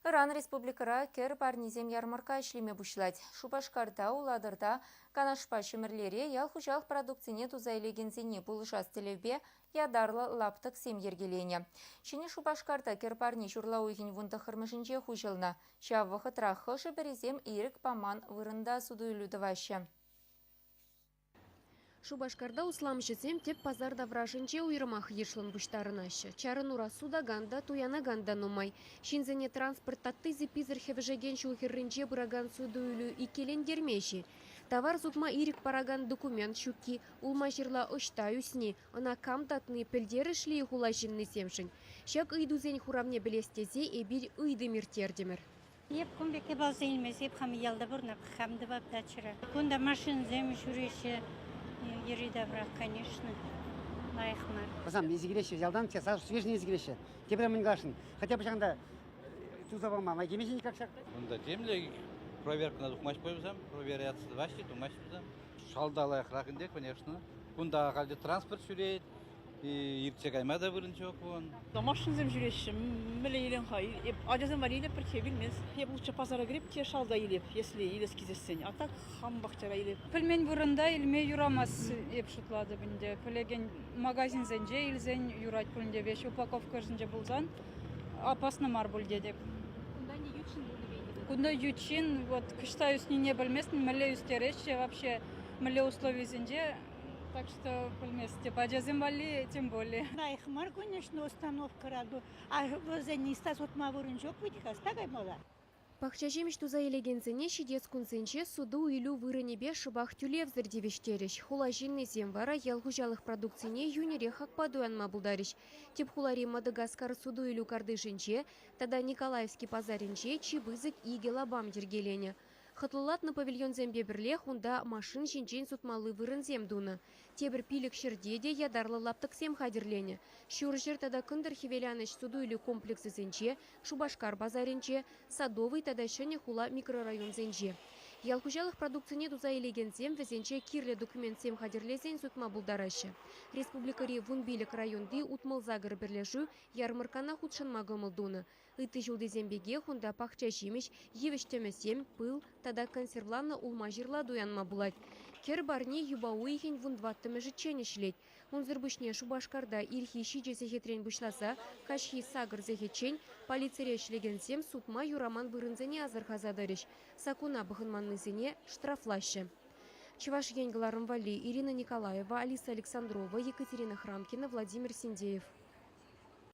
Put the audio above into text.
Ыран республикӑра кӗр парнисем ярмӑркка ӗҫлеме пуҫлать. Шупашкарта, Улатӑрта, Канашпа Ҫӗмӗрлере ял хуҫалӑх продукцине туса илекенсене пулӑшас тӗллевпе ятарлӑ лаптӑксем йӗркеленӗ. Ҫӗнӗ Шупашкарта кӗр парни ҫурла уйӑхӗн вунтӑххӑрмӗшӗнче хуҫӑлнӑ. Ҫав вӑхӑтра хӑшӗ-пӗрисем ирӗк паман вырӑнта суту-илӳ тӑваҫҫӗ. Шупашкарта усламҫӑсем тӗп пасар таврашӗнче уйрӑмах йышлӑн пуҫтарӑнаҫҫӗ. Чарӑнура сутакан та, туянакан та нумай. Ҫынсене транспорт татти-сыпписӗр хӗвӗшекен ҫул хӗрринче пыракан суту-илӳ иккӗлентермест-и? Тавар сутма ирӗк паракан документ ҫукки, улма-ҫырла ӑҫта ӳсни, ӑна кам татни пӗлтерӗшлӗ-и хула ҫыннисемшӗн? Ҫак ыйтусен хуравне пӗлес тесе эпир ыйтӑм ирттертӗмӗр. Эп кун пек япаласем илмесен эп хам ялта пурӑнап, хам тӑвап дачӑра. Кунта машинӑсем ҫӳреҫҫӗ, йӗри-тавра, конечно, лайӑх мар. Вӗсем илсе килеҫҫӗ ялтан, сразу свежий илсе килеҫҫӗ. Тепре мӗн каласшӑн, хотя бы ҫакӑнта туса пама май килмест никак ҫак. Кунта темле проверкӑна тухмасть пуль вӗсем, проверяться тӑваҫҫӗ, тумаҫҫӗ вӗсем. Шалта лайӑхрах ӗнтӗ, конечно. Кунта ахаль те транспорт ҫӳрет, Иртсе кайма та вырӑн ҫук ун. Машинсем ҫӳреҫҫӗ. Мӗнле илен-ха? Эп ачасем валли илеп, пӗртте вилмест. Эп лучше пасара кӗреп те шалта илеп, если илес килсессӗн. А так хам пахчара илеп. Пӗлмен вырӑнта илме юрамасть эп шутлатӑп ӗнтӗ. Пӗлекен магазинсенче илсен юрать пуль ӗнтӗ. Веҫ упаковка ӑшӗнче пулсан опасно мар пуль тетӗп. Кунта не ют ҫын пулнӑ пек. Кунта ют ҫын, вот кӑҫта ӳснине пӗлместӗн, мӗнле ӳстереҫҫӗ вообще, мӗнле условисенче. Так что пӗлместӗп. Ачасем валли тем более. Лайӑх мар, конечно, установкӑра. А вӗсен ниҫта сутма вырӑн ҫук вӗт-ха, ӑҫта каймалла? Пахча-ҫимӗҫ туса илекенсене ҫитес кунсенче суту-илӳ вырӑнӗпе шӑпах тӳлевсӗр тивӗҫтерӗҫ. Хула ҫыннисем вара ял хуҫалӑх продукцине йӳнӗрех хакпа туянма пултарӗҫ. Тӗп хулари Мадагаскар суту-илӳ картишӗнче тата Николаевски пасарӗнче чи пысӑк икӗ лапам йӗркеленӗ. Хӑтлӑлатнӑ павильонсемпе пӗрлех унта машин ҫинчен сутмалли вырӑнсем тунӑ. Тепӗр 500-те те ятарлӑ лаптӑксем хатӗрленӗ. Ҫурҫӗр тата Кӑнтӑр-Хӗвеланӑҫ суту-илӳ комплексӗсенче, Шупашкар пасарӗнче, Садовый тата Ҫӗнӗ хула микрорайонсенче. Ял хуҫалӑх продукцине туса илекенсем вӗсенче кирлӗ документсем хатӗрлесен сутма пултараҫҫӗ. Республикӑри 15 районти 68 пӗрлешӳ ярмӑрккана хутшӑнма кӑмӑл тунӑ. Ытти ҫултисем пекех унта пахча ҫимӗҫ, йывӑҫ тӗмӗсем, пыл тата консервланӑ улма-ҫырла туянма пулать. Кӗр парни юпа уйӑхӗн вунтӑваттӑмӗшӗччен ӗҫлет. Унсӑр пуҫне Шупашкарта ирхи ҫичӗ сехетрен пуҫласа каҫхи сакӑр сехетчен полицире ӗҫлекенсем сутма юраман вырӑнсене асӑрхаса тӑрӗҫ, саккуна пӑхӑнманнисене штрафлаҫҫӗ. Чӑваш Ен кӑларӑм валли Ирина Николаева, Алиса Александрова, Екатерина Храмкина, Владимир Синдеев.